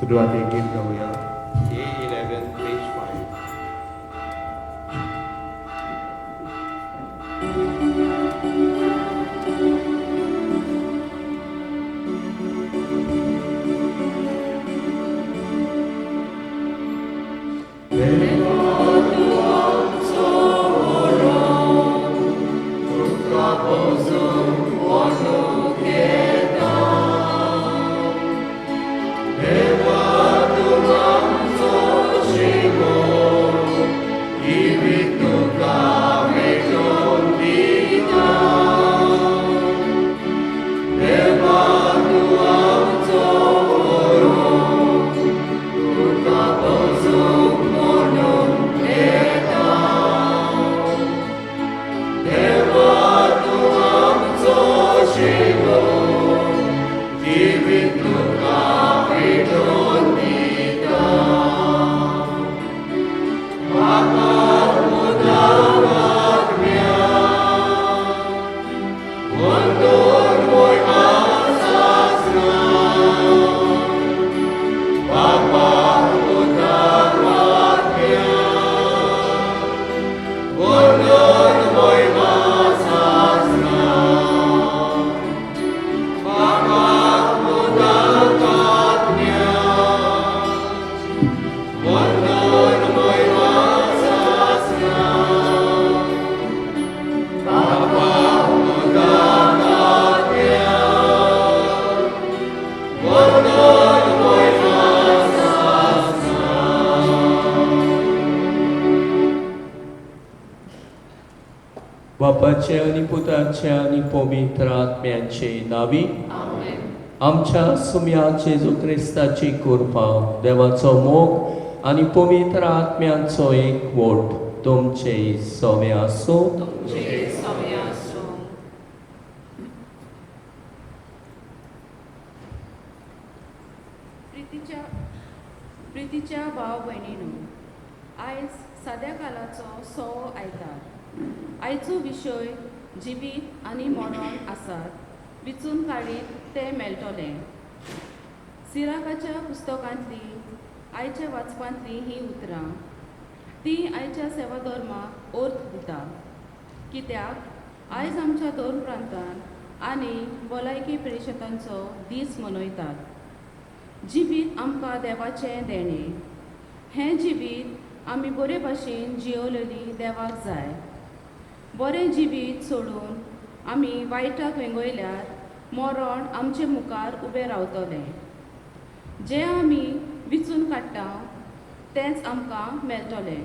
सुरवातेक गीत गावया. A11, page 5. बापाचे आनी पुताचे आनी पवित्र आत्म्याचे नावी. आमच्या सुम्या जेजू क्रिस्ताची कृपा, देवाचो मोग आनी पवित्र आत्म्याचो एक वोट तुमचे सवे आसूं. तुमचे सवे आसूं. प्रितीच्या प्रितीच्या भाव भयणीनो, आयज साद्या कालाचो सवो आयतार. आयचो विशय जिवीत आनी मरण आसात, विचून काडीत तें मेळटलें. सिराकाच्या पुस्तकांतली आयच्या वाचपांतली हीं उतरां ती आयच्या सेवा धर्माक अर्थ दिता, कित्याक आयज आमच्या धर्म प्रांतान आनी भलायकी प्रेशतांचो दीस मनयतात. जिवीत आमकां देवाचें देणें. हें जिवीत आमी बरे भाशेन जियोलेली देवाक जाय. बरें जिवीत सोडून आमी वायटाक वेंगयल्यार मरण आमचे मुखार उबें रावतलें. जें आमी विचून काडटा तेंच आमकां मेळटलें.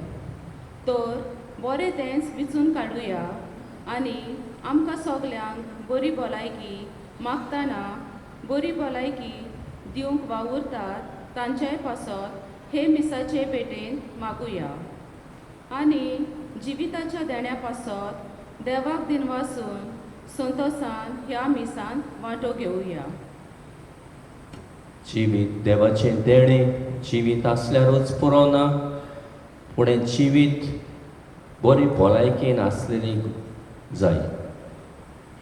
तर बरें तेंच विचून काडुया आनी आमकां सगल्यांक बरी भलायकी मागतना बरी भलायकी दिवंक वावुरतात तांच्याय पासत हे मिसाचे पेटेन मागुया आनी जिविताच्या देण्या पासत देवाक दिनवासून संतोसान ह्या मिसान वांटो घेवया. जिवीत देवाचें देणें. जिवीत आसल्यारूच पुरो ना, पूण हें जिवीत बरी भलायकेन आसलेली जाय.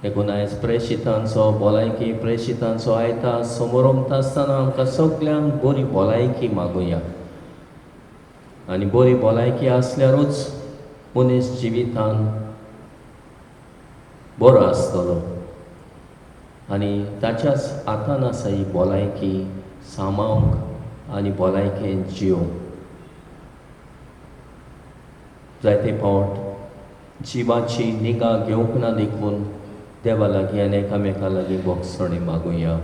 देखून आयज प्रेशितांचो भलायकी प्रेशितांचो आयतार समोरमता आसतना आमकां सगल्यांक बरी भलायकी मागुया आनी बरी भलायकी आसल्यारूच मनीस जिवितान बरो आसतलो आनी ताच्याच हातान आसा ही भलायकी सांबाळूंक आनी भलायकेन जिवंक. जायते फावट जिवाची निगा घेवंक ना, देखून देवा लागीं आनी एकामेका लागीं भोगसणी मागुया.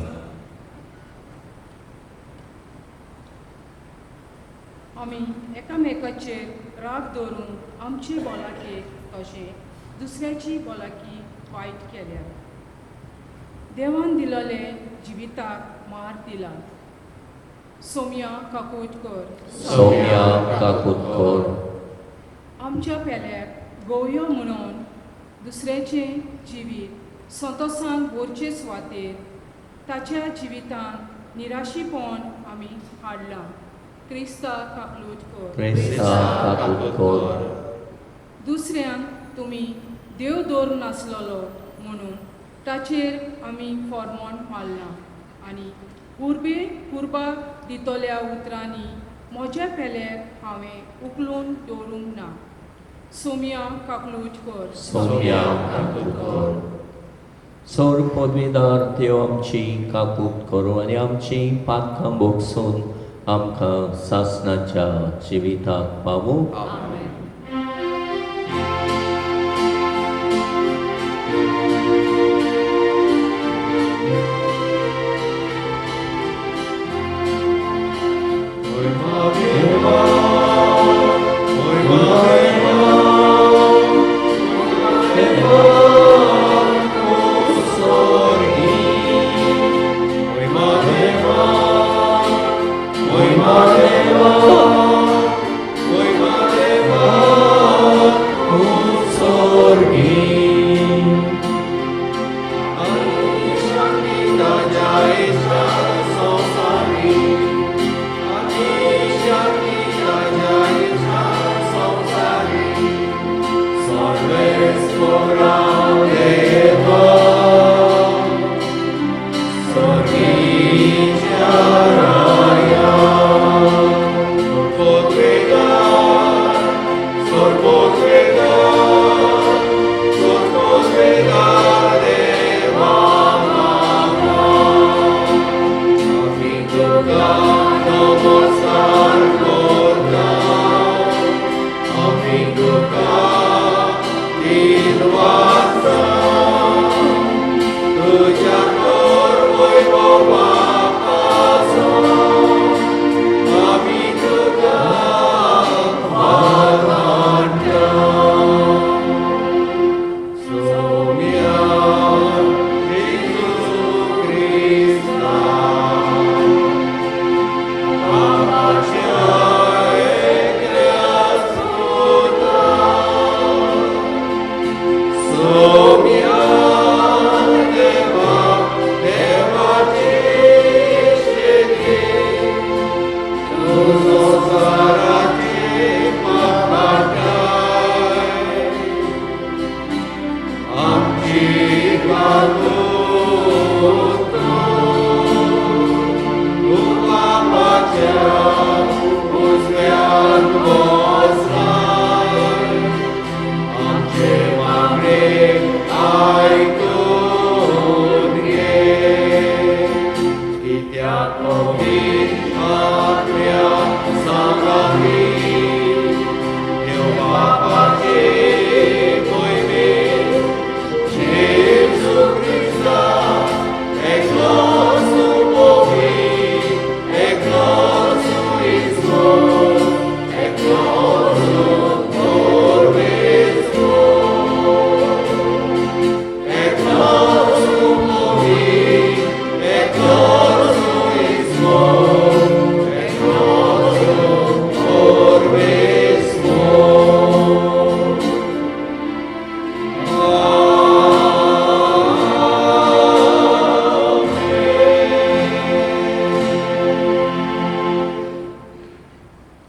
आमी एकामेकाचेर राग दवरून आमचे भलायकेक तशें दुसऱ्याची भलायकी वायट केल्या. देवान दिलेले जिविताक मार दिला. सोम्या काकूट कर. सौम्या काकूत कर. आमच्या पेल्याक गोवयो म्हणून दुसऱ्याचें जिवीत संतोसान भरचे सुवातेर ताच्या जिवितांत निराशीपण आमी हाडलां. क्रिस्ता काकलूट कर. क्रिस्ता काकूत कर. दुसऱ्यांक तुमी देव दवरून नासलेलो म्हणून ताचेर आमी फॉर्मोन मारलां आनी कुर्बे कुर्बाक दितल्या उतरांनी म्हज्या पेल्याक हांवें उखलून दवरूंक ना. सोम्या काकलूट कर. सोम्या काकूत कर. सोर पदवीदार देव आमची काकूत करूं आनी आमची पातकां भोगसून आमकां सासणाच्या जिविताक पावूं. आमेन.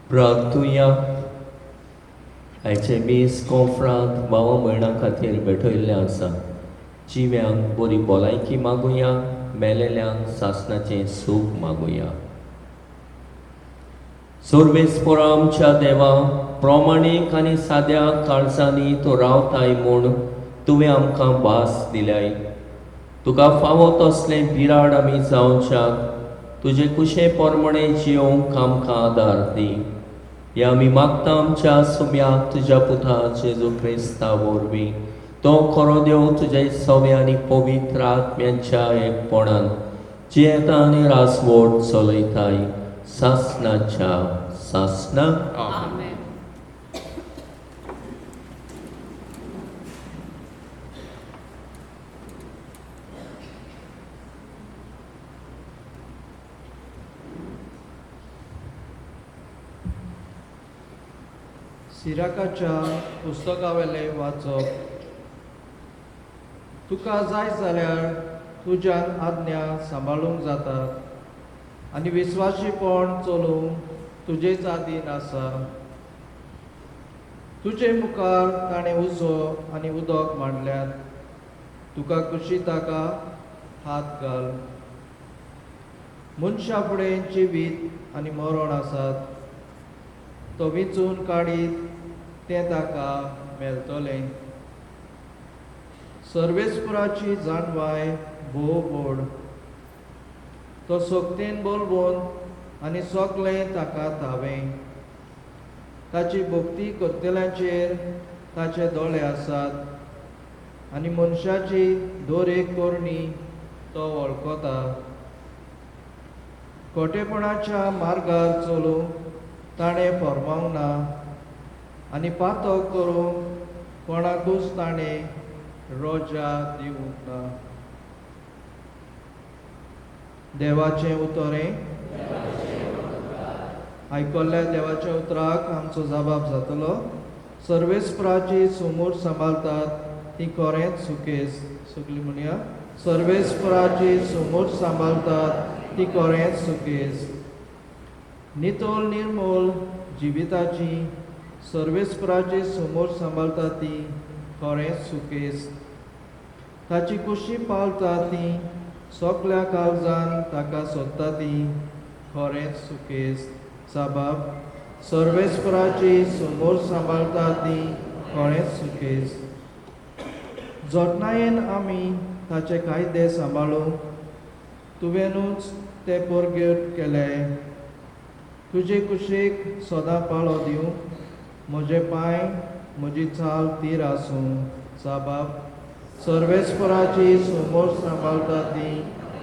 प्रार्थुया. आयचे मीस कोंफ्रांत भावा भयणां खातीर भेटयल्लें आसा. जिव्यांक बरी भलायकी मागुया, मेलेल्यांक सासणाचें सूख मागुया. सर्वेस्पोरा आमच्या देवा, प्रमाणीक आनी साद्या काळजांनी तूं रावताय म्हूण तुवें आमकां भास दिल्याय. तुका फावो तसलें बिराड आमी जावच्याक तुजे कुशे प्रमाणे जियोवंक आमकां आदार दी. ह्या आमी मागता आमच्या सुम्याक तुज्या पुता जेजू क्रिस्ता वरवीं. तो खरो देव तुज्या सव्या आनी पवित्र आत्म्याच्या एकपणान जियेता आनी रासवट चलयताय सासणाच्या सासणाक. आमेन. सिराकाच्या पुस्तकावेलें वाचप. तुका जाय जाल्यार तुज्यान आज्ञा सांबाळूंक जातात आनी विस्वाशीपण चलूंक तुजेच आदीन आसा. तुजे मुखार ताणें उजो आनी उदक मांडल्यात, तुका कुशी ताका हात घाल. मनशा फुडें जिवीत आनी मरण आसात. तो विंचून काडीत तें ताका मेळटलें. सर्वेस्पराची जाणवाय भोव व्हड. तो सोगतेन बोलबोन आनी सगलें ताका थावें. ताची भक्ती करतल्यांचेर ताचे दोळे आसात आनी मनशाची दर एक करणी तो वळखता. खोटेपणाच्या मार्गार चलूंक ताणें फर्मावंक ना आनी पातक करूंक कोणाकूच ताणें रोजा दिवंक ना. देवाचें उतर आयकल्ल्या देवाच्या उतराक आमचो जबाब जातलो. सर्वेस्पराची सुमूर सांबाळतात ती खरेंच सुकेस. सगळी म्हणया, सर्वेस्पराची सुमूर सांबाळतात ती खरेंच सुकेस. नितोल निर्मूल जिविताची सर्वेस्पराची सुमूर सांबाळतात ती खरेंच सुकेस. ताची कुशी पाळटा ती सगल्या काळजान ताका सोदता ती खरेंच सुकेस. साबाब सर्वेस्पराची समोर सांबाळटा ती खरेंच सुकेस. जतनायेन आमी ताचे कायदे सांबाळूंक तुवेंनूच ते परगट केले. तुजे कुशीक सदां पाळो दिवंक म्हजे पांय म्हजी चाल तीर आसूं. साबाब सर्वेस्पराची समोर सांबाळटा ती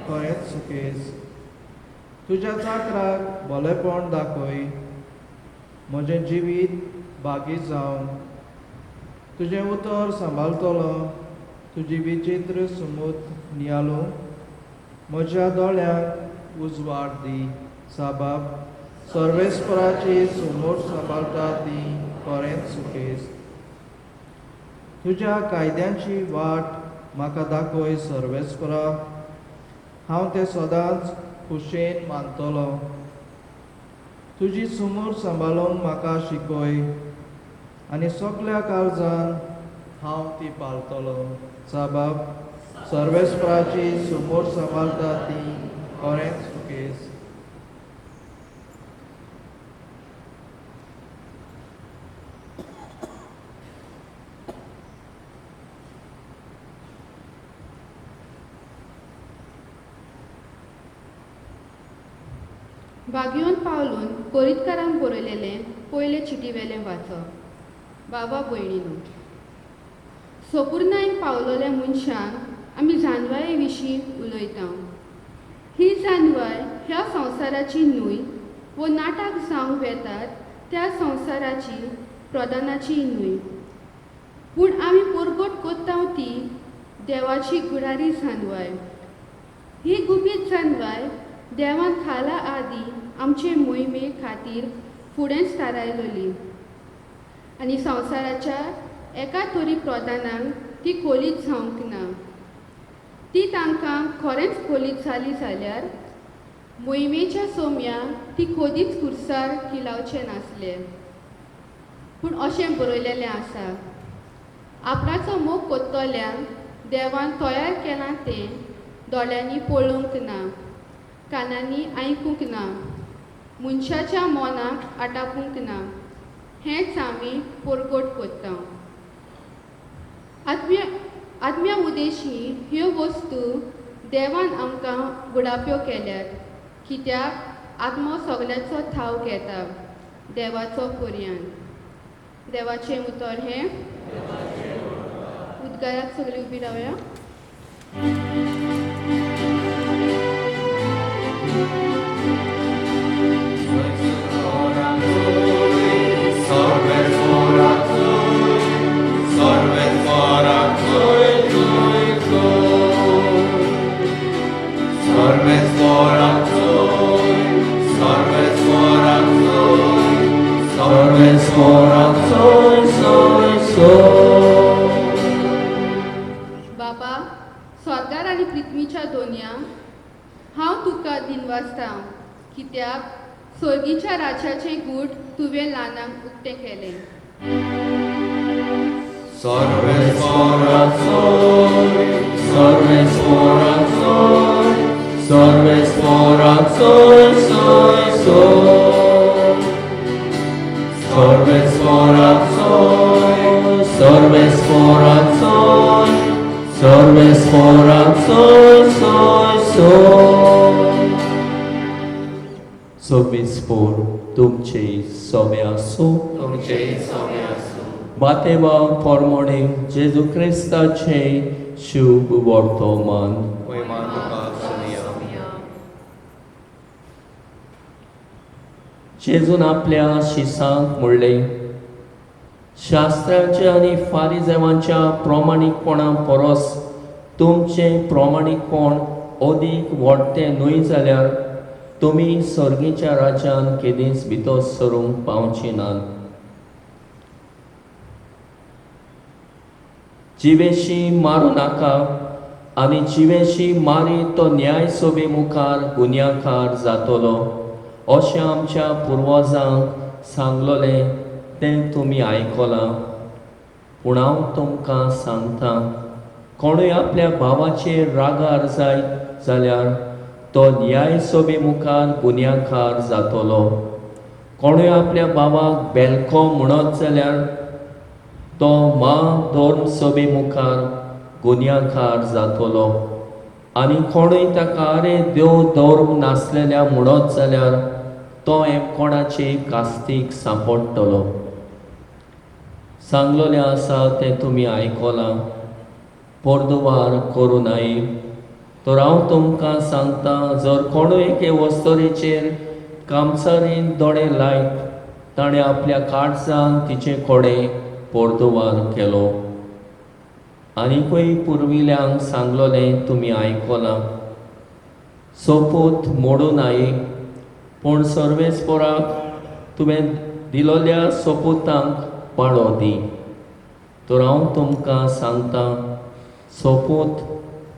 खरेंच सुकेस. तुज्या चाकराक भलेपण दाखय, म्हजें जिवीत भागी जावं. तुजें उतर सांबाळटलो, तुजी विचित्र सुमूत नियालूंक म्हज्या दोळ्यांक उजवाड दी. साबाब सर्वेस्पराची सुमूर सांबाळटा ती खरेंच सुकेस. तुज्या कायद्यांची वाट म्हाका दाखय सर्वेस्परा, हांव तें सदांच खुशेन मानतलो. तुजी सुमूर सांबाळूंक म्हाका शिकय आनी सगल्या काळजान हांव ती पाळटलो. साबाब सर्वेस्पराची सुमूर सांबाळटा ती खरेंच सुकेस. बागयोन पावलून कोरीतकारांक बरयलेलें पयले चिटीवेलें वाचप. बाबा भयणीनो, सोपुर्नायन पावलोल्या मनशांक आमी जानवाये विशीं उलयता. ही जानवाय ह्या संवसाराची न्हय वो नाटक जावंक वेतात त्या संवसाराची प्रधानाची न्हय, पूण आमी परगट करता ती देवाची गुडारी जानवाय. ही गुपीत जानवाय देवान खाला आदी आमचे मोहिमे खातीर फुडेंच थारायलोली आनी संवसाराच्या एका तरी प्रधानांक ती खोलीत जावंक ना. ती तांकां खरेंच खोलीत जाली जाल्यार मोहिमेच्या सोम्याक ती खोदीच कुर्सार किलावचें नासलें. पूण अशें बरयलेलें आसा, आपणाचो मोग कोत्तल्यांक देवान तयार केलां तें दोळ्यांनी पळोवंक ना, कानांनी आयकूंक ना, मनशाच्या मनाक आटापूंक ना. हेंच आमी परगट करता. आत्म्या उदेशी ह्यो वस्तू देवान आमकां गुडाप्यो केल्यात, कित्याक आत्मो सगळ्याचो थाव घेता देवाचो पर्यान. देवाचें उतर हें. उद्गाराक सगळीं उबी रावया. बाबा स्वर्गार आनी पृथ्वीच्या दोनया, हांव तुका दिनवासता कित्याक स्वर्गीच्या राज्याचें गूट तुवें ल्हानांक उक्तें केलें. सर्वेस्पराचो सोय सोय सोय. 26 तुमचे सोमे आसूं. तुमचे सौम्य आसूं. मातेवा पोरमोणे जेजू क्रिस्ताचे शुभ वर्तमान. महिमा तुका सोमया. जेजून आपल्या शिसांक म्हणलें, शास्त्रांच्या आनी फारिजेवांच्या प्रमाणीकपणा परस तुमचें प्रमाणीकपण अदीक वाडटें न्हय जाल्यार तुमी सर्गीच्या राज्यान केदींच भितर सरूंक पावची नात. जिवेशी मारूं नाका आनी जिवेशी मारी तो न्याय सभे मुखार गुन्यांवकार जातलो अशें आमच्या पुर्वजांक सांगलोलें तें तुमी आयकलां. पूण हांव तुमकां सांगता, कोणूय आपल्या भावाचेर रागार जायत जाल्यार तो न्याय सभे मुखार गुन्यांवकार जातलो. कोणूय आपल्या भावाक बेलको म्हणत जाल्यार तो मा धर्म सभे मुखार गुन्यांवकार जातलो. आनी कोणूय ताका आरे देव धर्म नासलेल्या म्हणत जाल्यार तो कोणाचे कास्तीक सांपडटलो. सांगलोलें आसा तें तुमी आयकलां, पोरदुवार करूं नाय. तर हांव तुमकां सांगता, जर कोणूय एके वस्तुरेचेर कामसारीन दोळे लायत ताणें आपल्या काळजान तिचे कडेन पोरदुवार केलो. आनीकूय पुर्विल्ल्यांक सांगलोलें तुमी आयकलां, सोपूत मोडूं नाय, पूण सर्वेस्पोराक तुवें दिलोल्या सोपुतांक पाळो दी. तर हांव तुमकां सांगता, सोपूत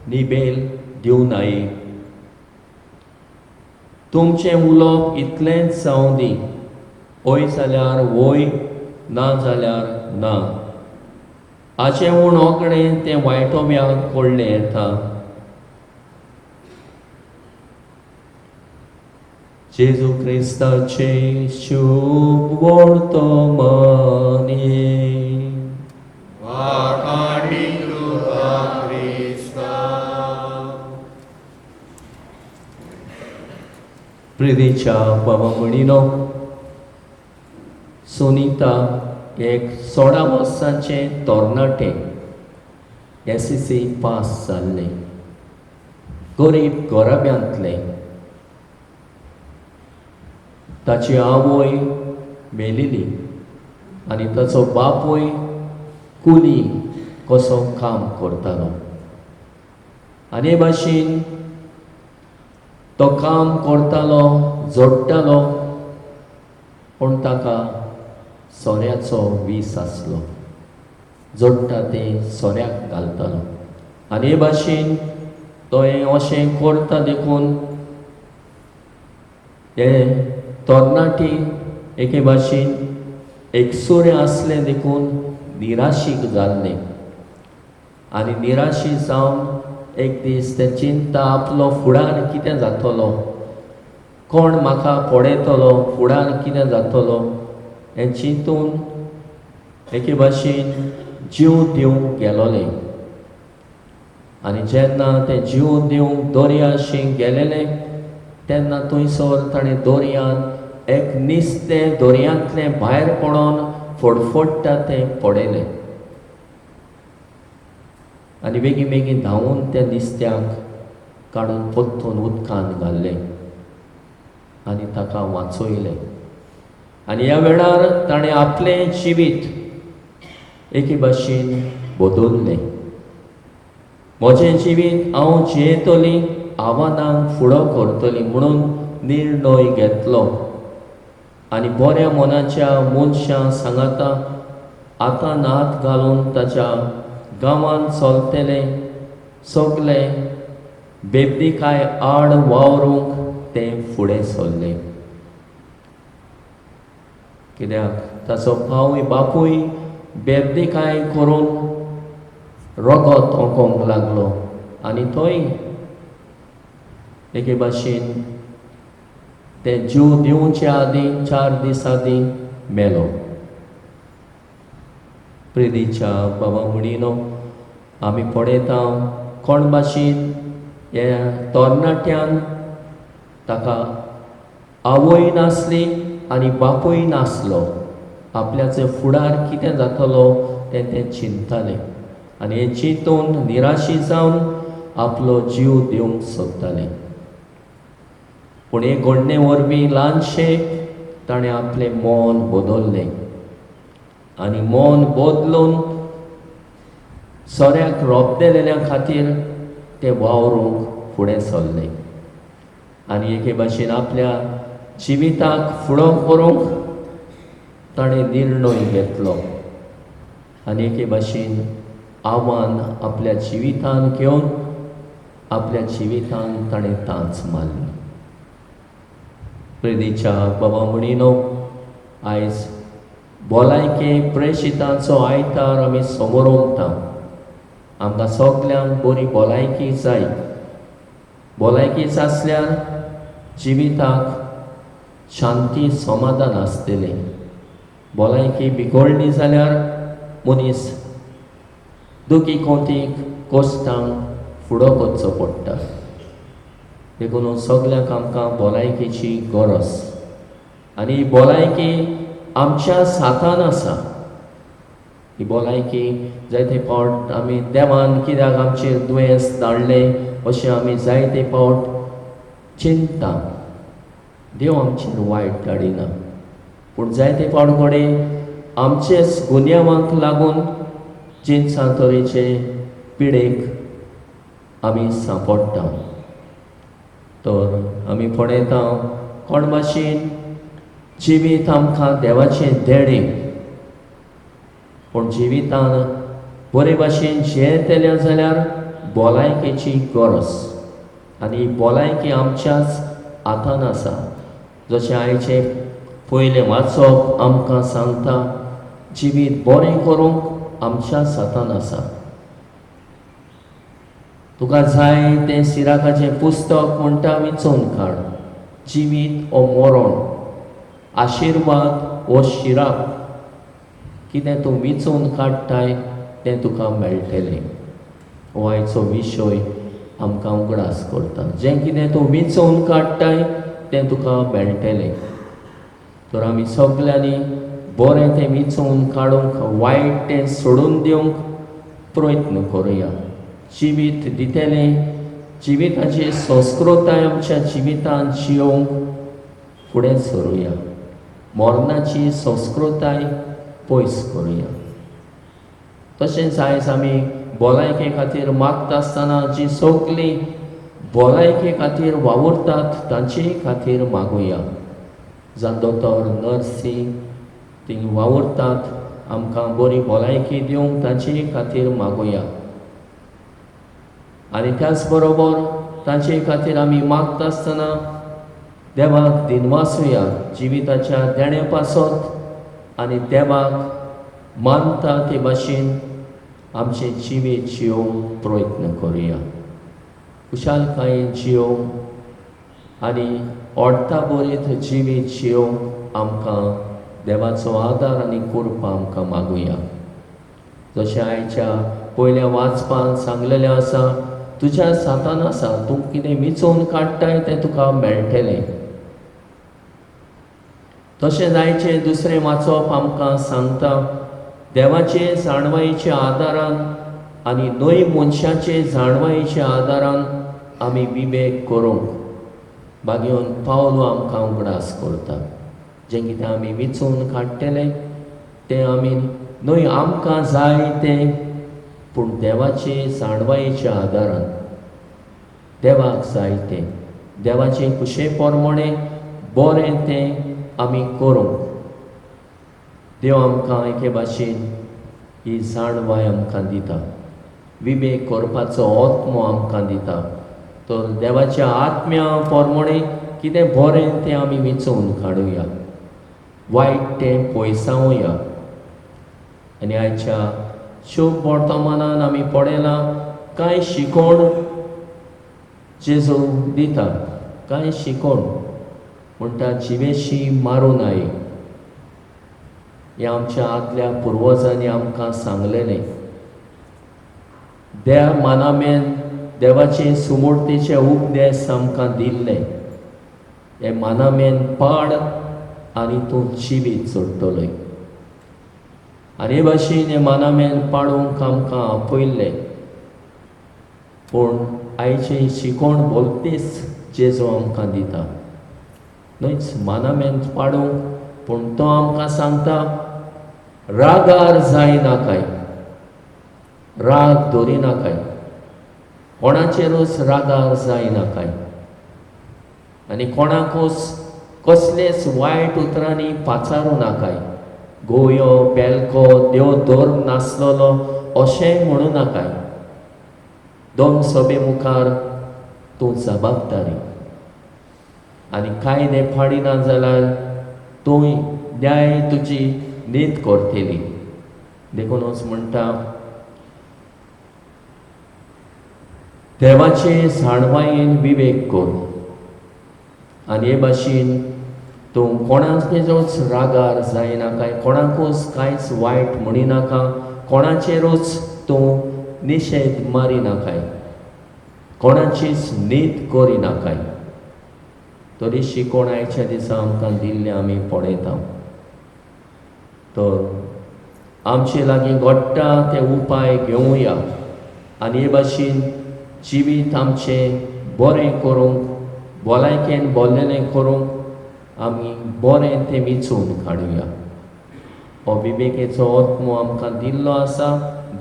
निबेल दिवं नाय. तुमचें उलोवप इतलेंच जावं दी, हय जाल्यार वय, ना जाल्यार ना. हाचें उण ओगडें तें वायटोव्याक कडलें येता. जेजू क्रिस्ताचें शुभ वर्तमान. वाखाणी तुका क्रिस्ता. प्रितीच्या बाबा म्हणिनो, सुनीता एक 16 वर्सांचें तरणाटें SSC पास जाल्लें, गरीब घराब्यांतलें. ताची आवय मेलिली आनी ताचो बापूय कुली कसो काम करतालो. आनी हे भाशेन तो काम करतालो, जोडटालो, पूण ताका सोऱ्याचो वीस आसलो. जोडटा तें सोऱ्याक घालतालो. आनी हे भाशेन तो हें अशें करता देखून हे तरणाटी एके भाशेन एकसुरें आसलें देखून निराशीक जाल्लें. आनी निराशी जावन एक दीस तें चिंता आपलो फुडार कितें जातलो, कोण म्हाका पळयतलो, फुडार कितें जातलो हें चिंतून एके भाशेन जीव दिवंक गेलोलें. आनी जेन्ना तें जीव दिवंक दर्याशी गेलेलें तेन्ना थंयसर ताणें दर्यांत एक निस्तें दर्यांतलें भायर पडोन फडफडटा तें पळयलें. आनी बेगीन बेगीन धांवून त्या निस्त्याक काडून परतून उदकांत घाल्लें आनी ताका वाचयलें. आनी ह्या वेळार ताणें आपलें जिवीत एके भाशेन बदललें. म्हजें जिवीत हांव जियेतली, आव्हानांक फुडो करतली म्हणून निर्णय घेतलो. आनी बऱ्या मनाच्या मनशां सांगाता हातान हात घालून ताच्या गांवांत चलतले सगळे बेबदीकाय आड वावरूंक तें फुडें सरलें. कित्याक ताचो भावूय बापूय बेबदीकाय करून रगत ओंकोंक लागलो आनी थंय एके भाशेन ते जीव दिवचे आदीं 4 दीस आदीं मेलो. प्रितीच्या बाबा म्हणिनो, आमी पळयता कोण भाशेन ह्या तरणाट्यान ताका आवय नासली आनी बापूय नासलो. आपल्याचो फुडार कितें जातलो तें ते चिंतताले आनी हें चिंतून निराशी जावन आपलो जीव दिवंक सोदताले. पूण हे घडणे वरवीं ल्हानशें ताणें आपलें मन बदल्लें आनी मन बदलून सोऱ्याक रोपदेलेल्या खातीर ते वावरूंक फुडें सरले आनी एके भाशेन आपल्या जिविताक फुडो करूंक ताणें निर्णय घेतलो आनी एके भाशेन आव्हान आपल्या जिवितान घेवन आपल्या जिवितान ताणें तांच मारली. प्रेरीच्या बाबा म्हणिनो, आयज भलायके प्रेशितांचो आयतार आमी समोर उरता. आमकां सगल्यांक बरी भलायकी जाय. भलायकीच आसल्यार जिविताक शांती समाधान आसतलें. भलायकी बिगडली जाल्यार मनीस दुखी कोंतीक कश्टांक फुडो करचो पडटा. देखून सगल्यांक आमकां भलायकेची गरज आनी ही भलायकी आमच्या सातान आसा. ही भलायकी जायते फावट आमी देवान कित्याक आमचेर दुयेंस धाडलें अशें आमी जायते फावट चिंता. देव आमचेर वायट धाडिना, पूण जायते फावट घडये आमचेच गुन्यांवांक लागून जिनसां तरेचे पिडेक आमी सांपडटा. तर आमी पळयता कोण भाशेन जिवीत आमकां देवाचें देणें, पूण जिवितान बरे भाशेन जियेतले जाल्यार भलायकेची गरज आनी भलायकी आमच्याच हातान आसा. जशें आयचें पयलें वाचप आमकां सांगता, जिवीत बरें करूंक आमच्याच हातान आसा. तुका जाय तें सिराकाचें पुस्तक म्हणटा विंचोवन काड. जिवीत ओ मरण, आशिर्वाद ओ शिराप, कितें तूं विंचोवन काडटाय तें तुका मेळटलें. हो आयचो विशय आमकां उगडास करता. जें कितें तूं विंचोवन काडटाय तें तुका मेळटलें. तर आमी सगल्यांनी बरें तें विंचोवन काडूंक, वायट तें सोडून दिवंक प्रयत्न करुया. जिवीत दितलें, जिविताची संस्कृताय आमच्या जिवितांत जियोवंक फुडें सरुया. मरणाची संस्कृताय पयस करुया. तशेंच आयज आमी भलायके खातीर मागता आसतना जी सगळीं भलायके खातीर वावुरतात तांचे खातीर मागुया. जावं दोतोर, नर्सी ती वावुरतात, आमकां बरी भलायकी दिवंक तांचे खातीर मागुया. आनी त्याच बरोबर तांचे खातीर आमी मागता आसतना देवाक दिनवासुया जिविताच्या देण्या पासत आनी देवाक मानता ते भाशेन आमचें जिवीत जियोवंक प्रयत्न करुया. खुशालकायेन जियोवंक आनी ओडटा बरीत जिवीत जियोवंक आमकां देवाचो आदार आनी कृपा आमकां मागुया. जशें आयच्या पयल्या वाचपान सांगलेलें आसा, तुज्या सातान आसा, तूं कितें विंचोवन काडटाय तें तुका मेळटलें. तशें आयचें दुसरें वाचप आमकां सांगता, देवाचे जाणवायेच्या आदारान आनी न्हय मनशाचे जाणवायेच्या आदारान आमी विवेक करूंक बागेवन पावलो आमकां उगडास करता. जें कितें आमी विंचोवन काडटले तें आमी न्हय आमकां जाय तें, पूण देवाचे जाणवायेच्या आदारान देवाक जाय तें, देवाचे खुशे प्रमाणे बरें तें आमी करूंक देव आमकां एके भाशेन ही जाणवाय आमकां दिता. विवेक करपाचो आत्मो आमकां दिता. तर देवाच्या आत्म्या प्रमाणे कितें बरें तें आमी विंचोवन काडुया, वायट तें पयसावया. आनी आयच्या शुभ वर्तमानान आमी पळयलां कांय शिकोवण जेजू दिता, कांय शिकोवण म्हणटा जिवेशी मारूं नाये. हें आमच्या आदल्या पुर्वजांनी आमकां सांगलेलें. देव मानामेन देवाचे सुमूर्तीचे उपदेश आमकां दिल्ले. हे मानामेन पाड आनी तूं जिवीत जोडटलोय. आनी हे भाशेन हे मानामेन पाडूंक आमकां आपयल्लें. पूण आयची शिकोवण भोलतीच जेजू आमकां दिता, न्हयच मानामेन पाडूंक, पूण तो आमकां सांगता रागार जायनाकाय, राग दवरिनाकाय, कोणाचेरूच रागार जायनाकाय आनी कोणाकूच कसलेच वायट उतरांनी पाचारूं नाकाय. गोयो बेलको देव धर्म नासलेलो अशेंय म्हणूं नाकाय. दोन सभे मुखार तूं जबाबदारी आनी कायदे फाडिना जाल्यार तूं न्याय तुजी नीत करतली. देखूनच म्हणटा देवाचे जाणवायेन विवेक कर आनी हे भाशेन तूं कोणाचेरूच रागार जायनाका, कोणाकूच कांयच वायट म्हणिनाका, कोणाचेरूच तूं निशेध मारिनाकाय, कोणाचीच नीत करिनाकाय. तरी शिकोवण आयच्या दिसा आमकां दिल्लें आमी पळयता. तर आमचे लागीं घडटा ते उपाय घेवया आनी हे भाशेन जिवीत आमचें बरें करूंक, भलायकेन बोल्लेलें करूंक आमी बरें तें विचून काडुया. हो विवेकेचो आत्मो आमकां दिल्लो आसा,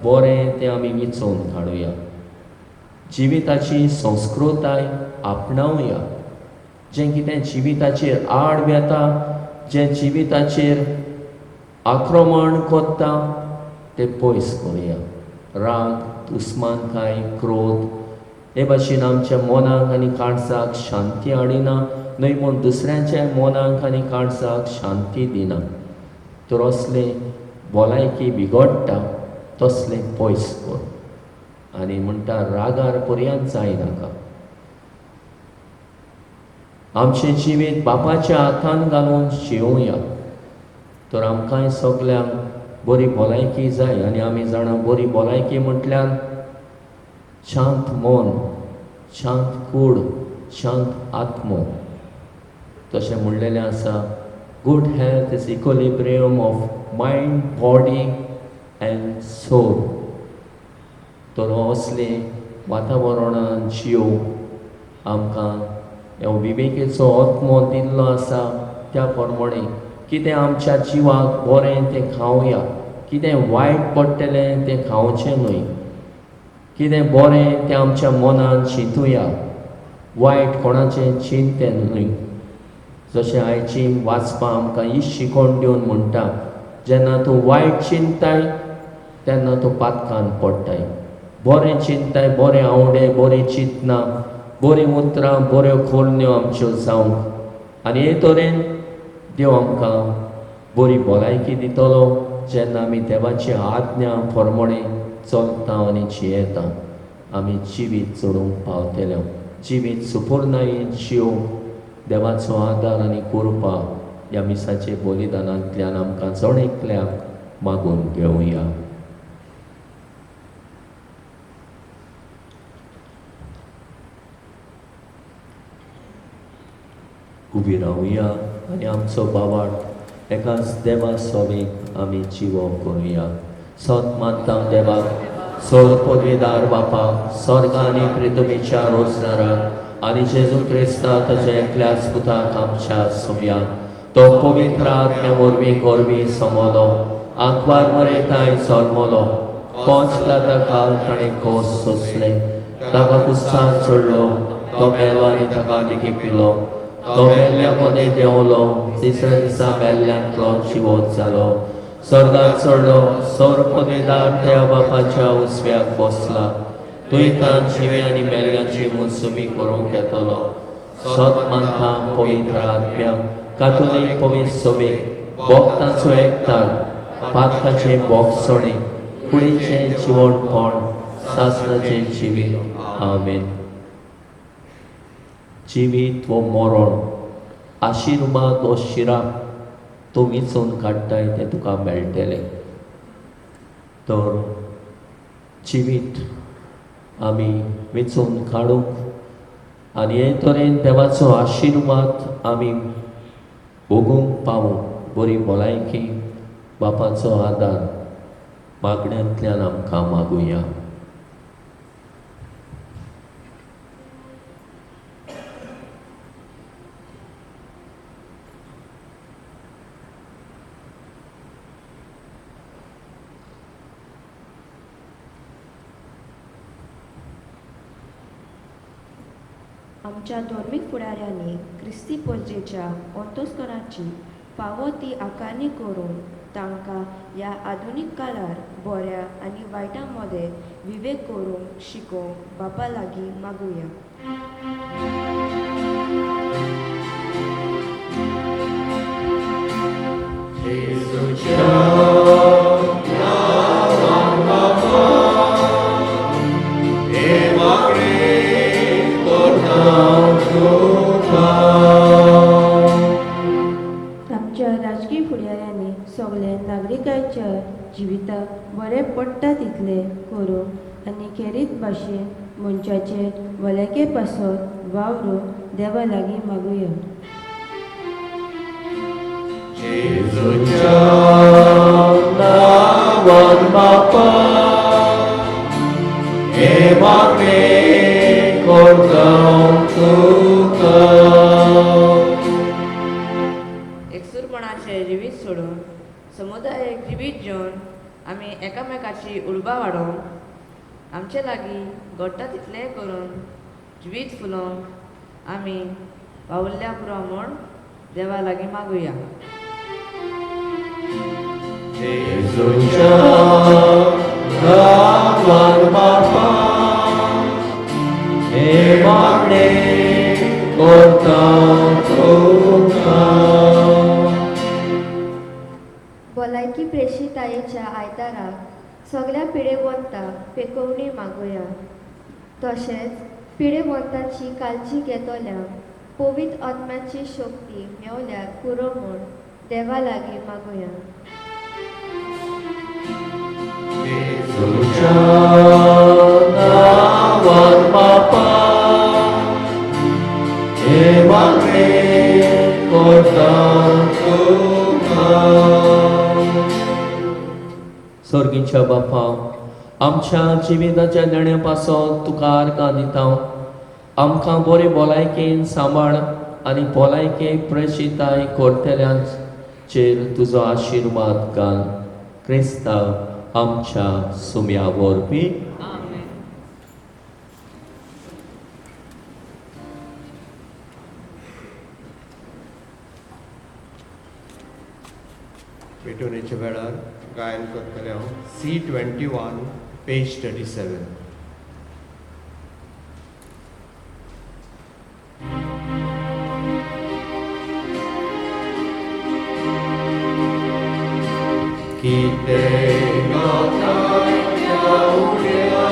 बरें तें आमी विचून काडुया. जिविताची संस्कृताय आपणावया. जें कितें जिविताचेर आड वेता, जें जिविताचेर आक्रमण करता तें पयस करुया. राग, दुस्मानकाय, क्रोध हे भाशेन आमच्या मनाक आनी काळजाक शांती हाडिना, न्हय म्हूण दुसऱ्यांच्या मनाक आनी काळजाक शांती दिना. तर असलें भलायकी बिगडटा तसलें पयस कर. आनी म्हणटा रागार पर्यंत जायनाका. आमचें जिवीत बापाच्या हातान घालून जिवया. तर आमकांय सगल्यांक बरी भलायकी जाय आनी आमी जाणा बरी भलायकी म्हटल्यार शांत मन, शांत कूड, शांत आत्मो. तशें म्हणलेलें आसा, good health is equilibrium of mind, body and soul. तर असलें वातावरणान जियोवंक आमकां हो विवेकेचो आत्मो दिल्लो आसा. त्या प्रमाणे कितें आमच्या जिवाक बरें तें खावया, कितें वायट पडटलें तें खावचें न्हय, कितें बरें तें आमच्या मनान चिंतुया, वायट कोणाचें चिंतें न्हय. जशें आयची वाचपां आमकां ही शिकोवण दिवन म्हणटा, जेन्ना तूं वायट चिंताय तेन्ना तूं पातकान पडटाय. बरें चिंताय, बरें आवडे, बरीं चिंतनां, बरीं उतरां, बऱ्यो करण्यो आमच्यो जावंक आनी हे तरेन देव आमकां बरी भलायकी दितलो जेन्ना आमी देवाची आज्ञा प्रमाणे चलता आनी जियेता. आमी जिवीत जोडूंक पावतले. जिवीत सुपुर्णायेन जियोवंक देवाचो आदार आनी कृपा ह्या मिसाचे बलिदानांतल्यान आमकां जण एकल्याक मागून घेवया. उबी रावया आनी आमचो बावाट एकाच देवा सोबीक आमी जिवो करुया. सत मानता देवाक, सोर पदवीदार बापाक, स्वर्ग आनी पृथ्वीच्या रोजगाराक आनी जेजू क्रिस्ता ताच्या एकल्याच पुताक आमच्या सोबयाक, तो पवित्र आत्म्या वरवीं गोरवी समलो, आंकवार मरेताय जल्मलो, पोंचला काल ताणें खोस सोंसलें, ताका कुस्तान चडलो, तो मेलो आनी ताका लिखिपिलो, तो मेल्ल्या मदें देंवलो, तिसऱ्या दिसा मेल्ल्यांतलो जिवोत जालो, स्वर्गात चडलो, सौर पदवीदार त्या बापाच्या उजव्याक बसला, थंय तान जिवे आनी मेल्ल्यांची मुसुमी करूंक येतलो. सत मानता पवित्र आत्म्याक, कातोलीक पवित्र सभेक, भक्तांचो एकतार, पातकाचें बोगसणें, कुडीचें जिवणपण, सासणाचें जिवीत. आमेन. जिवीत वो मरण, आशिर्वाद वो शिराप तूं विचून काडटाय तें तुका मेळटलें. तर जिवीत आमी वेंचून काडूंक आनी हे तरेन देवाचो आशिर्वाद आमी भोगूंक पावूं. बरी भलायकी, बापाचो आदार मागण्यांतल्यान आमकां मागुया. आमच्या धर्मीक फुडाऱ्यांनी क्रिस्ती परजेच्या अंतस्करणाची फावो ती आकारणी करून तांकां ह्या आधुनीक काळार बऱ्या आनी वायटा मदें विवेक करूंक शिकोवंक बापा लागीं मागुया. आमच्या राजकीय फुडाऱ्यांनी सगल्या नागरिकांच्या जिविताक बरें पडटा तितलें करूंक आनी खेरीत भाशेन मनशाचे भलायके पासत वावरूंक देवा लागीं मागुया. जेजूच्या नांवान बापा हे मागणें करता तुका. एकसूरपणाचें जिवीत सोडून समुदायीक जिवीत जिवन आमी एकामेकाची उर्बा वाडोवंक, आमचे लागीं घडटा तितलें करून जिवीत फुलोवंक आमी वावुरल्या पुरो म्हूण देवा लागीं मागुया. जेजूच्या नांवान बापा हे मागणें करता तुका. भलायकी प्रेशितायेच्या आयताराक सगल्या पिडेवंताक पेकोवणी मागुया. तशेंच पिडेवंताची काळजी घेतल्यांक पवित्र आत्म्याची शक्ती मेवल्यार पुरो म्हूण देवा लागीं मागुया. जेजूच्या नांवान बापा हे मागणें करता तुका. सर्गीच्या बापा, आमच्या जिविताच्या देण्या पासत तुका आर्गां दिता. आमकां बरे भलायकेन सांबाळ आनी भलायके प्रेशिताय करतल्यांचेर तुजो आशिर्वाद घाल. क्रिस्ता आमच्या सुम्या वरवीं. पेटोवणेच्या वेळार गायन करतलें हांव C21 page 37. कितें गाता उड्या,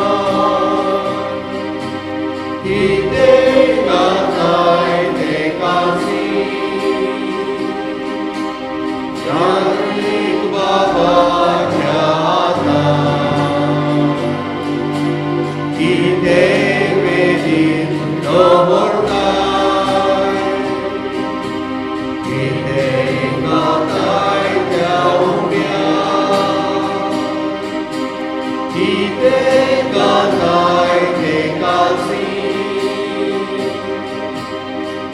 कितें गाताय तें कासी, जागतीक बाबाच्या हातान, कितें वेदीर दवरताय, कितें गाताय त्या उड्या, कितें गाताय तें कासी,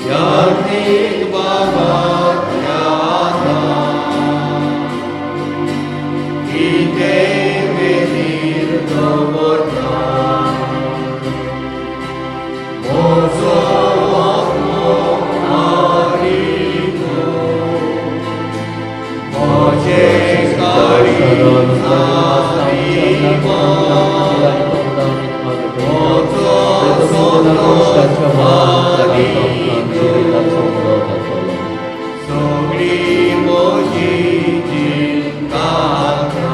जागतीक बाबाच्या हातान, कितें वेदीर दवरताय, म्हजो आत्मो आरीतो, म्हजें काळीज आरीमा, म्हजो सोलो आरीतो, सगळी म्हजी जीण गाता,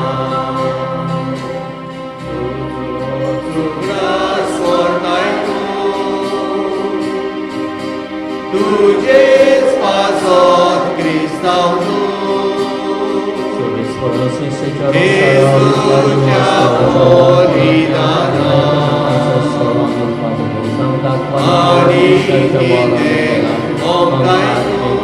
तुजो उगडास करताय तूं, तुजेच पासत क्रिस्तांव तूं, जेजूच्या बलिदानान, आनी कितें मोगताय तूं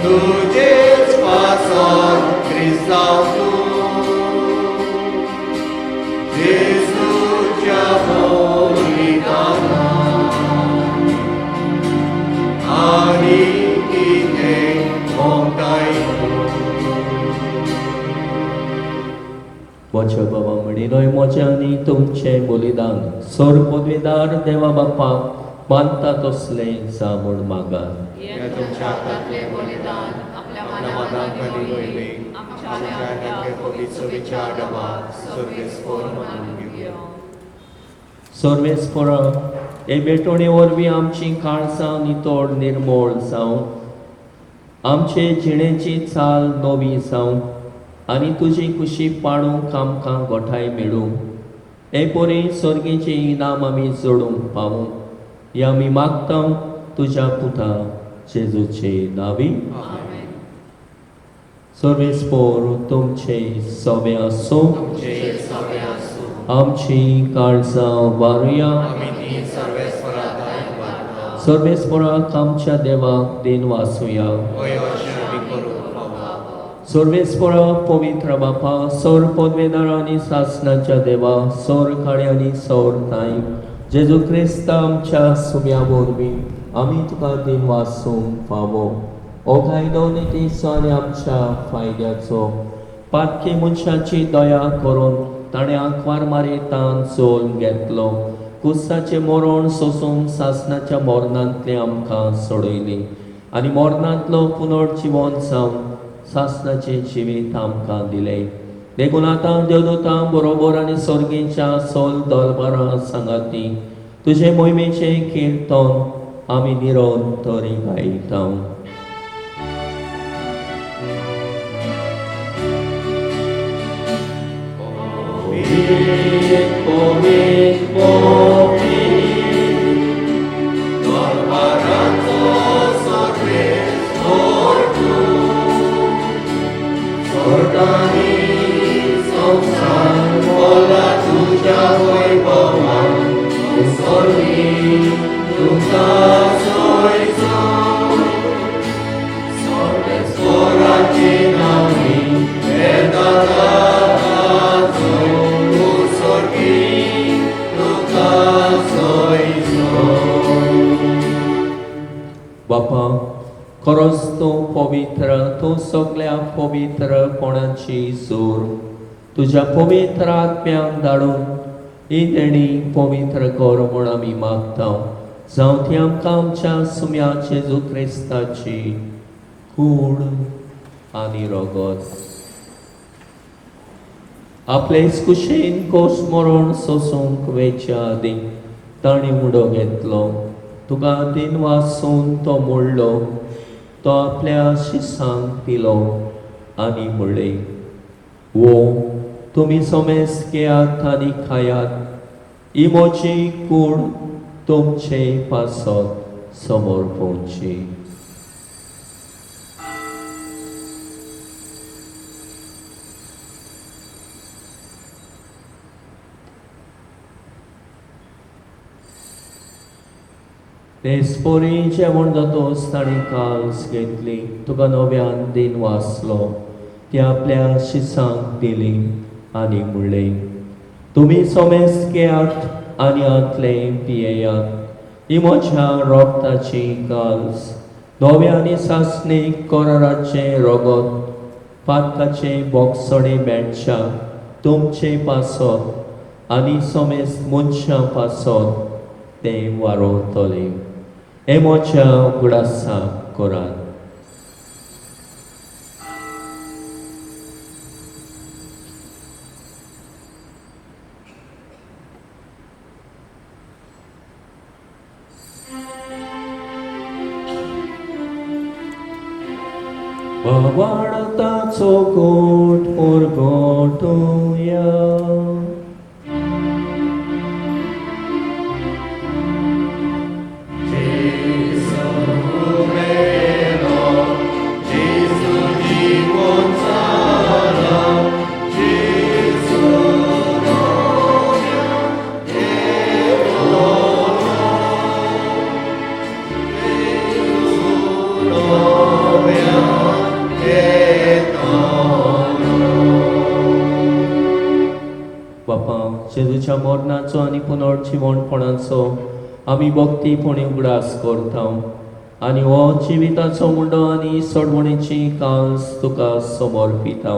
तुजेच पासत क्रिस्तांव तूं जेजूच्या बलिदानान आनी कितें मोगताय तूं. म्हज्या बाबा म्हणिनय म्हजें आनी तुमचें बलिदान सोर पदवीदार देवा बापाक मानता तसलें जा म्हूण मागात. ह्या तुमच्या हातांतलें बलिदान आपल्या मनाक आनी मोहिमेक आमच्या आनी आपल्या पवित्र सभेच्या डबाक सर्वेस्पोर मानून घेवया. सर्वेस्पोरा हे भेटवणे वरवीं आमची काळजां नितळ निर्मोळ जावं, आमचे जिणेची चाल नवी जावं आनी तुजी कुशी पाडूंक आमकां गोठाय मेळूं. हे परी सर्गीचें इनाम आमी जोडूंक पावूं हें आमी मागता तुज्या पुता जेजूचे नांवी. सर्वेस्पोर तुमचे सवे आसूं. तुमचे सवे आसूं. आमची काळजां वारुया. आमी ती सर्वेस्परा दाय उबारता. सर्वेस्पोराक आमच्या देवाक देन वासुया. हय, अशें आमी करूंक फावो. सर्वेस्पोरा पवित्र बापा, सौर पदवेदार आनी सासणाच्या देवा, सौर काळे आनी सौर ताई जेजू क्रिस्ता आमच्या सुम्या वरवीं आमी तुका दिन वासूंक फावो. हो कायदो नितीचो आनी आमच्या फायद्याचो. पातकी मनशाची दया करून ताणें आंकवार मारेतान चोल घेतलो. कुसाचें मरण सोसून सासणाच्या मरणांतलें आमकां सोडयली आनी मरणांतलो पुनर्जिवन जावन सासणाचें जिवीत आमकां दिलें. देखून आतां देवदूतां बरोबर आनी सर्गीच्या सोल दलबारां सांगाती तुजे मोहिमेचें किर्तन आमी निरंतर गायता. पवित्र पवित्र दरबाराचो सर्वेस्पोर तूं, स्वर्गांनी संवसार भरला तुज्या वैभवान, तूं सर्वी तुका सोयचो. सर्वेस्पोराचे नांवी येता ताचो, तूं सर्वी तुका सोयचो. बापा, खरोच तूं पवित्र, तूं सगल्या पवित्रपणाची जोर. तुज्या पवित्र आत्म्याक धाडून ही देणी पवित्र कर म्हूण आमी मागता. जावं ती आमकां आमच्या सुम्या जेजू क्रिस्ताची कूड आनी रगत. आपले कुशीन कोस मरण सोसूंक वेच्या आदीं ताणें उडो घेतलो. तुका दिन वासून तो मोडलो, तो आपल्या शिसांक दिलो आनी म्हणलें, वो तुमी सोमेस घेयात आनी खायात, ही म्हजी कूड तुमचे पासत समर्पणची. तेचपरी जेवण जातोच ताणें काल्स घेतली, तुका नव्यान दिन वाचलो, ती आपल्या शिसांक दिली आनी म्हणलें, तुमी सोमेस घेयात आनी हांतलें पियेयात, ही म्हज्या रोगताची काल्स, नव्या आनी सासणीक कराराचें रगत, पातकाचें बोगसणें मेळच्या तुमचे पासत आनी सोमेस मनशां पासत तें वारोवतलें. हें म्हज्या उगडासाक करात. भावार्थाचो गोट परगटुया. जेजू मेलो, जेजू जिवन जालो, बापा, जेजूच्या मरणाचो आनी पुनर्जिवणपणाचो आमी भक्तीपणी उगडास करता आनी हो जिविताचो मुंडो आनी सोडवणेची कांस तुका समर्पिता.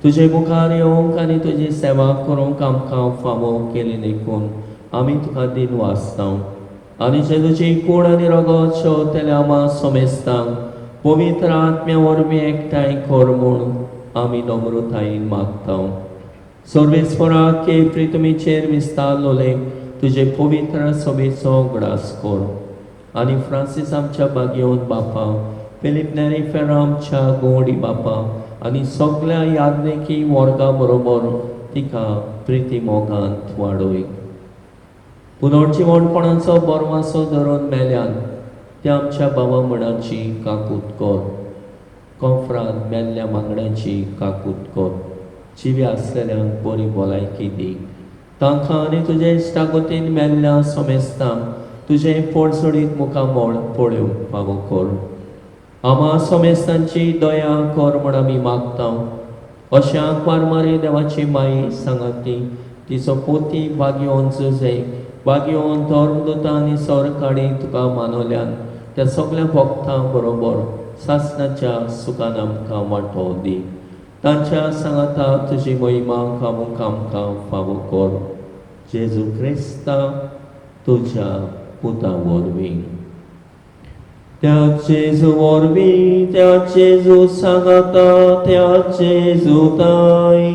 तुजे मुखार येवंक आनी तुजी सेवा करूंक आमकां फावो केली देखून आमी तुका दिनवासता. आनी जेजूची कूड आनी रगत शेवतल्या आमा समेस्तांक पवित्र आत्म्या वरवीं एकठांय कर म्हूण आमी नम्रतायेन मागता. सर्वेस्परा के प्रितमीचेर विस्तारलोले तुजे पवित्र सभेचो उगडास कर आनी फ्रांसीस आमच्या बागेवन बापा, फिलीप नेरी फेरो आमच्या गोवडी बापा आनी सगळ्या याज्ञिकी वर्गा बरोबर तिका प्रिती मोगांत वाडोय. पुनर्जिवणपणाचो बरवासो धरून मेल्यान त्या आमच्या बाबा म्हणाची काकूत कर. कोफरान मेल्ल्या मागण्यांची काकूत कर. जिवी आसलेल्यांक बरी भलायकी दी. तांकां आनी तुजे इश्टागतीन मेल्ल्या समेस्तांक तुजें पोडसोडीत मुखामळ पळोवंक फावो कर. आमा समेस्तांची दया कर म्हण आमी मागता. अशें आंकवार मारी देवाची माई सांगाती तिचो पोती बागयोवन जुजे बागयोवन धर्मदुतां आनी सरकाडी तुका मानवल्यान त्या सगळ्या भक्तां बरोबर सासणाच्या सुखान आमकां वांटो दी. तांच्या सांगाता तुजी महिमा गावूंक आमकां फावो कर. जेजू क्रिस्ता तुज्या पुता वरवीं. त्या जेजू वरवीं, त्या जेजू सांगाता, त्या जेजू ताय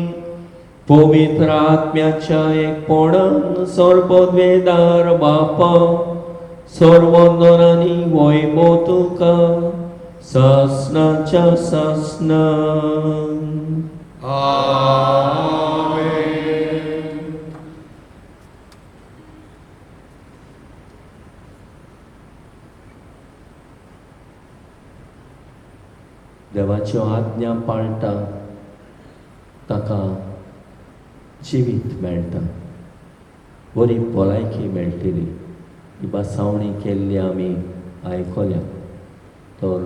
पवित्र आत्म्याच्या एकपणान सर्वद्वेदार बापा सर्वंदनानी वैभव तुका सासणाच्या सासणां. आमेन. देवाच्यो आज्ञा पाळटा ताका जिवीत मेळटा, बरी भलायकी मेळटली. ही भासावणी केल्ली आमी आयकल्या. तर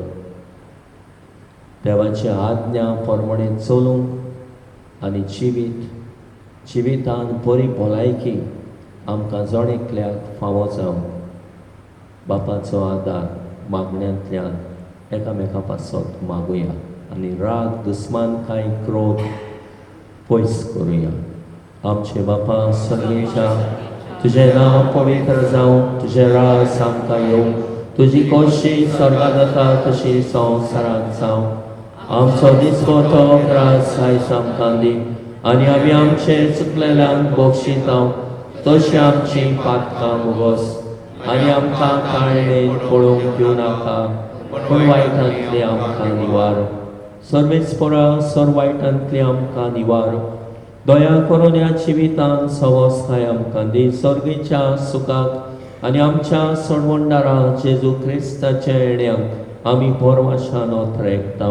देवाची आज्ञा प्रमाणे चलूंक आनी जिवितान बरी भलायकी आमकां जण एकल्याक फावो जावं बापाचो आदार मागण्यांतल्यान एकामेका पासत मागुया आनी राग, दुस्मानकाय, क्रोध पयस करुया. आमचे बापा सर्गेच्या, तुजें नांव पवित्र जावं, तुजें राज आमकां येवं, तुजी खोशी स्वर्गांत जाता तशी संवसारांत जावं. आमचो दिसपटो ग्रास आयज आमकां दी आनी आमी आमचे चुकलेल्यांक बक्षिता तशी आमची पातकां मुगोस आनी आमकां काळणेन पळोवंक दिवं नाका, पूण वायटांतली आमकां निवार. सर्वेस्परा सर वायटांतली आमकां निवार. दया करून ह्या जिवितान सवस्ताय आमकां दी. सर्गीच्या सुखाक आनी आमच्या सणवंडारा जेजू क्रिस्ताच्या येण्याक आमी भरवशान ओतरेकता.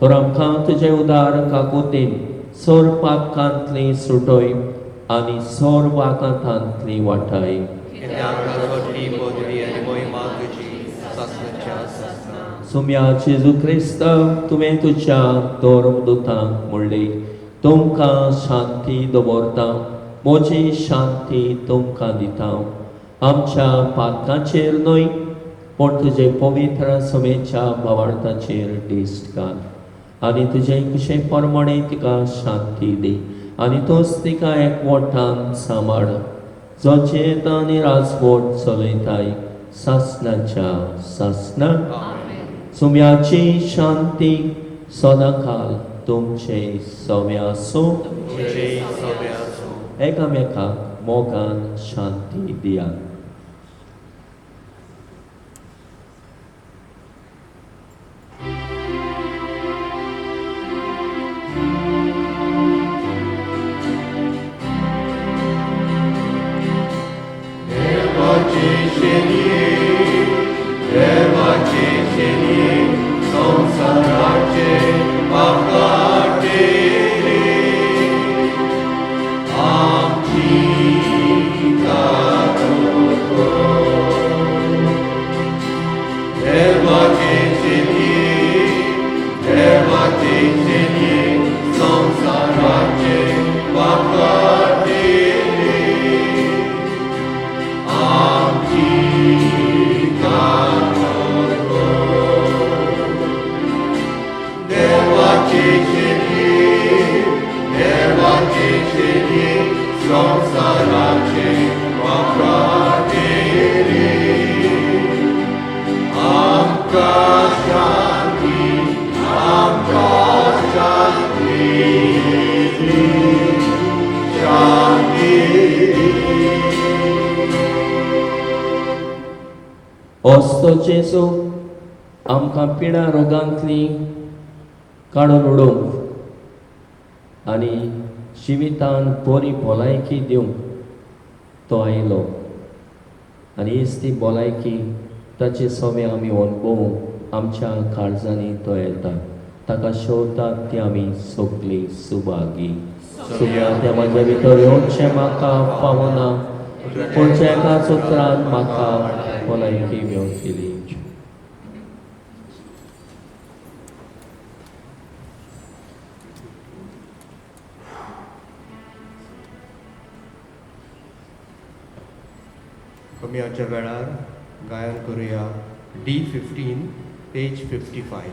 तर आमकां तुजे उदार काकुतीन सोर पातकांतली सुटय आनी सोर वाकांतांतली वाटाय. सुम्या जेजू क्रिस्त, तुवें तुज्या धर्मदुतांक म्हणलें, तुमकां शांती दवरता, म्हजी शांती तुमकां दिता. आमच्या पातकांचेर न्हय पूण तुजे पवित्र समेच्या भावार्थाचेर दिश्ट घाल आनी तुजे कुशे प्रमाणे तिका शांती दी आनी तूंच तिका एकवटान सांबाळ, जो जियेता आनी राजवट चलयताय सासणाच्या सासणाक. सुम्याची शांती सदांकाल तुमचे सव्या आसूं. एकामेकाक मोगान शांती दियात. संसाराचे पाप काडटे आमची असो जेजू आमकां पिडा रोगांतली काडून उडोवंक आनी जिवितान बरी भलायकी दिवंक तो आयलो आनी हीच ती भलायकी ताचे सवे आमी अणभवूंक आमच्या काळजांनी तो येता. ताका शेवटाक ती आमी सगळीं सुभागी. सुम्या त्या म्हज्या भितर येवचें म्हाका फावना, पूण एकाच उतरान म्हाका भलायकी मेवतली. कमयाच्या वेळार गायन करुया D15 page 55.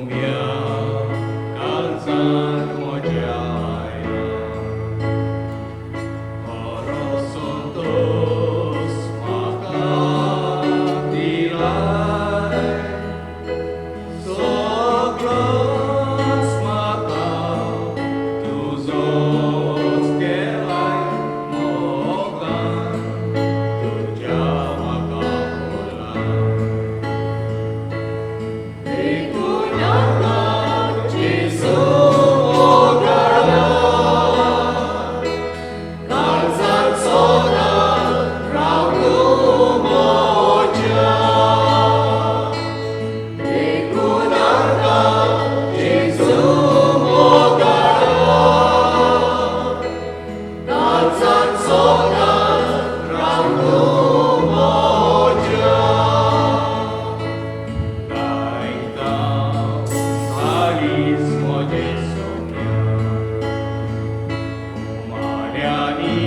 सोम्या काळजान म्हज्या आयला खरो संतोश म्हाका दिलाय सगळोच म्हाका तुजोच केलाय मोगान तुज्या म्हाका बोला देखून आतां जेजू मोगाळा काळजांत सदांच राव तूं म्हज्या देखून आतां जेजू मोगाळा काळजांत सदांच राव तूं म्हज्या गायता हालींच म्हजें सोम्या उमाळ्यांनी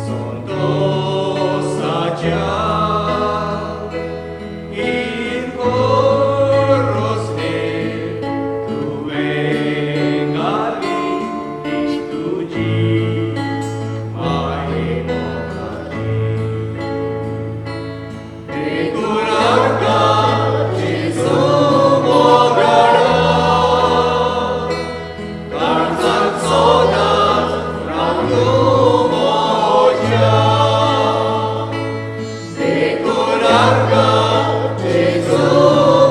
संतोसाच्या इरकोर रोसले तुवें घाली ती तुजी माये मोगाची देखून आतां जेजू मोगाळा काळजांत सदांच राव तूं म्हज्या देखून आतां जेजू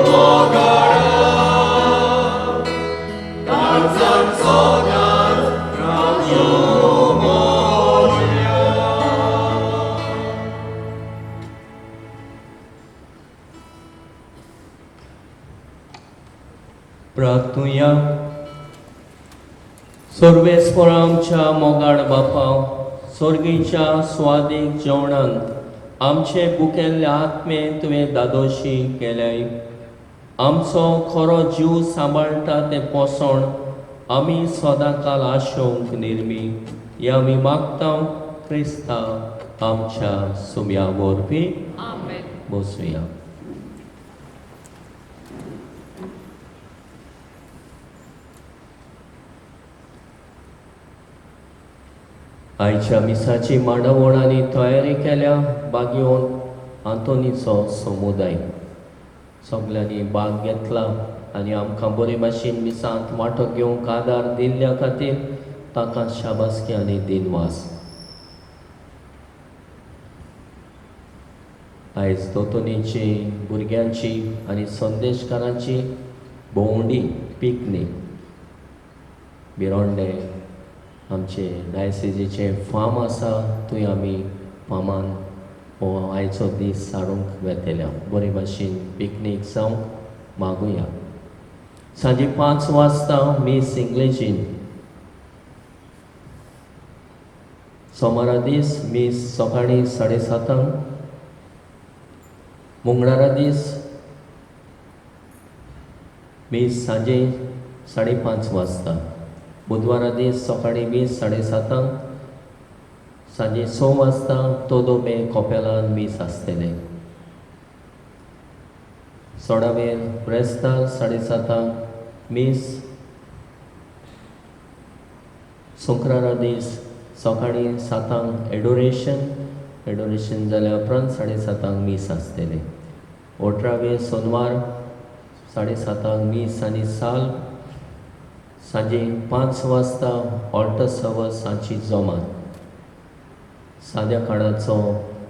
मोगाळा काळजांत सदांच राव तूं म्हज्या. प्रार्थुया. सर्वेस्पर आमच्या मोगाळ बापा, सर्गीच्या स्वादीक जेवणान आमचे बुकेल्ले आत्मे तुवें दादोशी केल्याय. आमचो खरो जीव सांबाळटा तें पोसण आमी सदांकाल आशोवंक निर्मी हे आमी मागता क्रिस्ता आमच्या सुम्या वरवीं. आमेन. बसुया. आयच्या मिसाची मांडावळ आनी तयारी केल्या बागयोन आंतोनीचो समुदाय. सगल्यांनी भाग घेतला आनी आमकां बरे भाशेन मिसांत वांटो घेवंक आदार दिल्ल्या खातीर ताका शाबासकी आनी दिनवास. आयज दोतोनीची भुरग्यांची आनी संदेशकारांची भोंवडी पिकनीक भिरोंडे आमचे डायसिजीचें फार्म आसा थंय आमी फार्मान हो आयचो दीस सारूंक वेतल्या. बरे भाशेन पिकनीक जावंक मागुया. सांजे 5 वाजता मीस इंग्लिशीन. सोमारा दीस मीस सकाळीं 7:30. मंगळारा दीस मीस सांजे 5:30 वाजता. बुधवारा दीस सकाळीं मीस 7:30. सांजे 6 वाजता तोदोबे कोपेलान मीस आसतलें. सोडावेर ब्रेस्तार 7:30 मीस. शुक्रारा दीस सकाळीं 7 एडोरेशन. एडोरेशन जाल्या उपरांत 7:30 मीस आसतलें. 18वे सोनवार 7:30 मीस आनी साल. सांजे 5 वाजता ऑल्टर सर्वस सांची जमात. साद्या काळाचो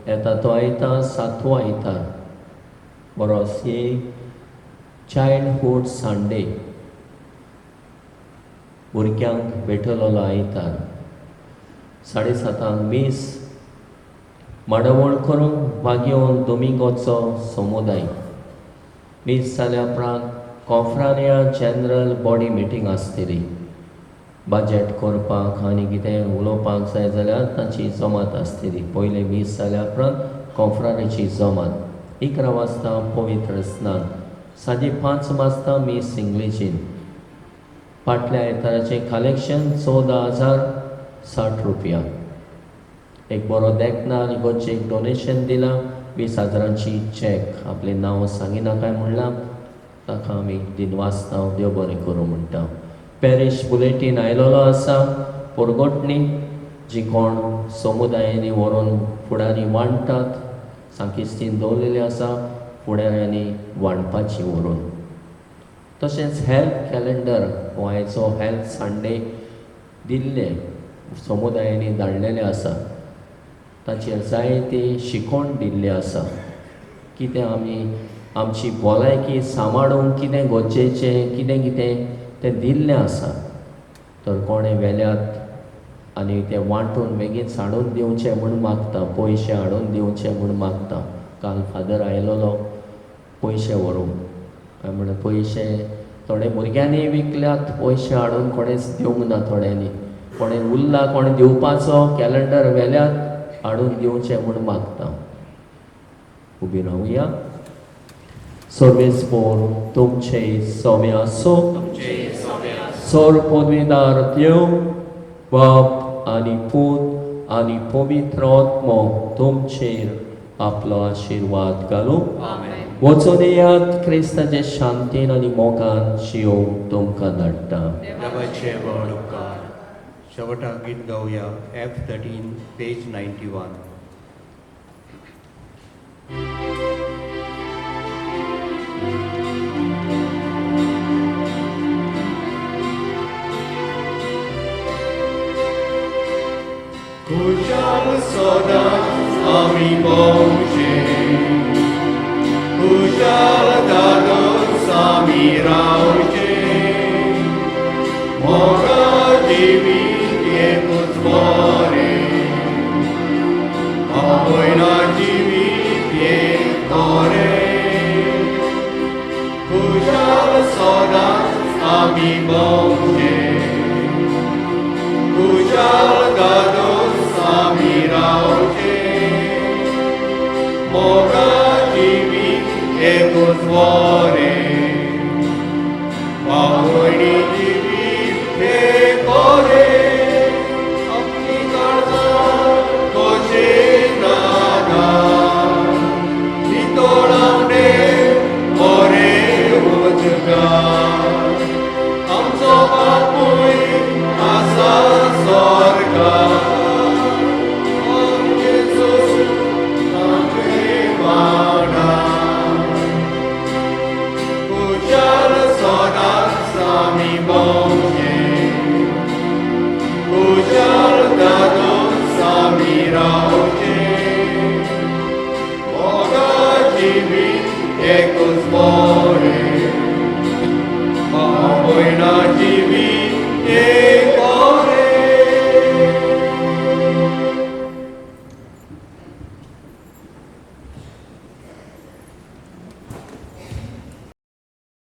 येता तो आयतार 7वो आयतार बरो सी चायल्डहूड संडे भुरग्यांक भेटलेलो आयतार. 7:30 मीस. माडावळ करूंक बागयोन दोमिंगोचो समुदाय. मीस जाल्या उपरांत कॉफ्रानिया जनरल बॉडी मिटींग आसतली. बजट करपाक आनी कितें उलोवपाक जाय जाल्यार तांची जमात आसतली. पयलें मीस जाल्या उपरांत कॉफ्रानिची जमात. 11 वाजता पवित्र स्नान. सांजे 5 वाजता मीस इंग्लिशीन. फाटल्या आयताराचें कलेक्शन 14,060 रुपया. एक बरो देखणार इगोर्जेक डोनेशन दिलां 20,000 चॅक. आपलें नांव सांगिना काय म्हणलां. ताका आमी दिनवासता, देव बरें करूं म्हणटा. पॅरीश बुलेटीन आयलेलो आसा पोरगोटणी जी कोण समुदायांनी व्हरून फुडारी वांट्टात, सांकिस्तीन दवरलेली आसा फुडाऱ्यांनी वांटपाची व्हरून. तशेंच हेल्थ कॅलेंडर गोंयचो हेल्थ संडे दिल्ले समुदायांनी धाडलेले आसा, ताचेर जायती शिकोवण दिल्ली आसा. कितें आमी आमची भलायकी सांबाळूंक कितें गरजेचें कितें कितें तें दिल्लें आसा. तर कोणें व्हेल्यात आनी तें वांटून बेगीन हाडून दिवचें म्हूण मागता, पयशे हाडून दिवचे म्हूण मागता. काल फादर आयलेलो पयशे व्हरूंक, हांवें म्हणलें पयशे थोडे भुरग्यांनी विकल्यात, पयशे हाडून कोणेंच दिवंक ना. थोड्यांनी कोणें उरला कोणें दिवपाचो कॅलेंडर व्हेल्यात हाडून दिवचें म्हूण मागता. उबी रावया. सर्वेस्पोर तुमचे सवे आसो, सोर पदवीदार देव बाप आनी पूत आनी पवित्र आत्मो तुमचेर आपलो आशिर्वाद घालूं. वचून येयात, क्रिस्ताचे शांतीन आनी मोगान शिवूंक तुमकां धाडटा. देवाचे व्हड उपकार. शेवटाक गीत गावया F 13 page 91. खुशाल सदांच आमी भोंवचे, खुशाल दादोस आमी रावचे, मोगा जिवीत एकूच बरें, आवयना जिवीत एक बरें, खुशाल सदांच आमी भोंवचे, खुशाल दादोस आमी रावचे, मोगा